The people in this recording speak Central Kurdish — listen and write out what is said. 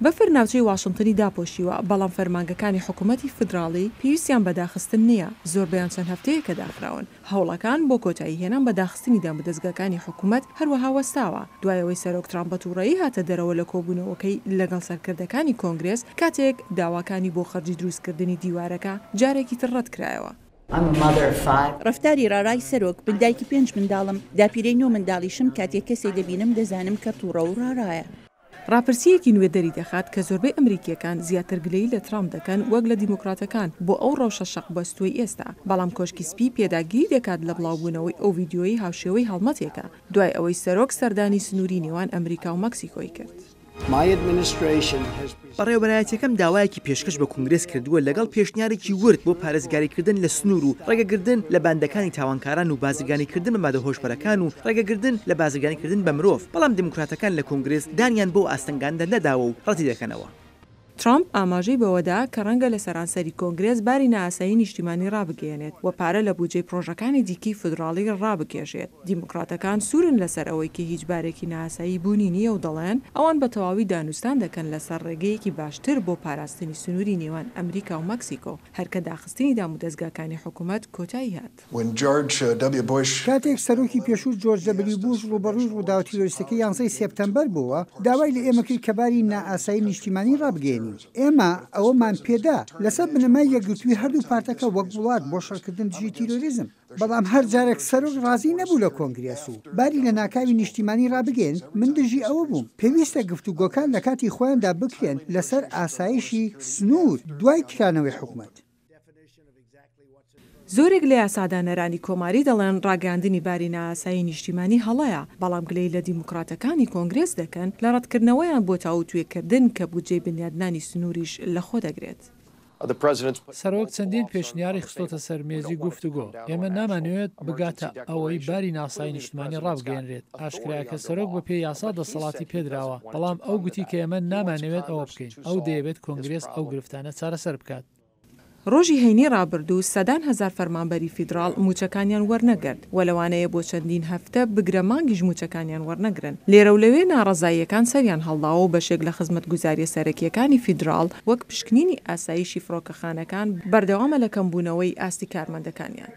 بەفر ناوچەی واشنتنی داپۆشیوە، بەڵام فەرمانگەکانی حکومەتی فیدراڵی پێویستیان بە داخستن نییە، زۆربەیان چەند هەفتەیەکە داخراون. هەوڵەکان بۆ کۆتاییهێنان بە داخستنی دامودەزگاکانی حکومەت هەروەها وەستاوە، دوای ئەوەی سەرۆک ترامپ بە توڕەیی هاتە دەرەوە لە کۆبوونەوەکەی لەگەڵ سەرکردەکانی کۆنگرێس کاتێک داواکانی بۆ خەرجی دروستکردنی دیوارەکە جارێکی تر ڕەتکرایەوە. ڕەفتاری ڕاڕای سەرۆک، من دایکی پێنج منداڵم، داپیرەی نۆ منداڵیشم، کاتێک کەسێک دەبینم دەزانم کە توڕە و ڕاڕایە. ڕاپرسییەکی نوێ دەریدەخات کە زۆربەی ئەمریکییەکان زیاتر گلەیی لە ترامپ دەکەن وەک لە دیموکراتەکان بۆ ئەو ڕەوشە شەقبەستووەی ئێستا، بەڵام کۆشکی سپی پێداگری دەکات لە بڵاوبوونەوەی ئەو ڤیدیۆیەی هاوشێوەی هەڵمەتێکە دوای ئەوەی سەرۆک سەردانی سنووری نێوان ئەمریکا و مەکسیکۆی کرد. بەڕێوەبەرایەتییەکەم داوایەکی پێشکەش بە کۆنگرێس کردووە لەگەڵ پێشنیارێکی ورد بۆ پارێزگاریکردن لە سنوور و ڕێگەگردن لە باندەکانی تاوانکاران و بازرگانیکردن بە مادە هۆشبەرەکان و ڕێگەگردن لە بازرگانیکردن بە مرۆڤ، بەڵام دیموکراتەکان لە کۆنگرێس دانیان بەو ئاستەنگانەدا نەداوە و ڕەتیدەکەنەوە. ترامپ ئاماژەی بەوەدا کە ڕەنگە لە سەرانسەری کۆنگرێس باری نائاسایی نیشتیمانی ڕابگەیەنێت و پارە لە بودجەی پڕۆژەکانی دیکەی فیدراڵی ڕابکێشێت. دیموکراتەکان سوورن لەسەر ئەوەی کە هیچ بارێکی نائاسایی بوونی نییە و دەڵێن ئەوان بە تەواوی دانوستان دەکەن لەسەر ڕێگەیەکی باشتر بۆ پاراستنی سنووری نێوان ئەمریکا و مەکسیکۆ هەر کە داخستنی دامودەزگاکانی حکومەت کۆتایی هات. کاتێک سەرۆکی پێشوو جۆرج دەبلیو بوش ڕووبەڕووی ڕووداوە تیرۆریستەکەی یانزەی سێپتەمبەر بووەوە، داوای لە ئێمە کرد کە باری نائاسایی نیشتیمانی ڕابگەیەنین. ئێمە ئەوەمان پێدا، لەسەر بنەمای یەکگرتووی هەردوو پارتەکە وەک وڵات بۆ شەڕکردن دژی تیرۆریزم. بەڵام هەر جارێک سەرۆک ڕازی نەبوو لە کۆنگرێس و باری لەناکاوی نیشتیمانی ڕابگەیەنت، من دژی ئەوە بووم. پێویستە گفتوگۆکان لە کاتی خۆیاندا بکرێن لەسەر ئاسایشی سنوور دوای کرانەوەی حکومەت. زۆرێک لە یاسادانەرانی کۆماری دەڵێن ڕاگەیاندنی باری نائاسایی نیشتیمانی هەڵەیە، بەڵام گلەیی لە دیموکراتەکانی کۆنگرێس دەکەن لە ڕەتکردنەوەیان بۆ تاووتوێکردن کە بودجەی بنیادنانی سنووریش لەخۆدەگرێت. سەرۆک چەندین پێشنیاری خستۆتە سەر مێزی گفتوگۆ، ئێمە نامانەوێت بگاتە ئەوەی باری ناسایی نیشتمانی ڕابگەیەنرێت، ئاشکرایە کە سەرۆک بەپێی یاسا دەسەڵاتی پێدراوە، بەڵام ئەو گوتی کە ئێمە نامانەوێت ئەوە بکەین، ئەو دەیەوێت کۆنگرێس ئەو گرفتانە چارەسەر بکات. ڕۆژی هەینی ڕابردوو سەدان هەزار فەرمانبەری فیدراڵ مووچەکانیان وەرنەگرت و لەوانەیە بۆ چەندین هەفتە بگرە مانگیش مووچەکانیان وەرنەگرن. لێرە و لەوێ ناڕەزاییەکان سەریان هەڵداوە و بەشێک لە خزمەتگوزارییە سەرەکییەکانی فیدراڵ وەک پشکنینی ئاسایشی فڕۆکەخانەکان بەردەوامە لە کەمبوونەوەی ئاستی کارمەندەکانیان.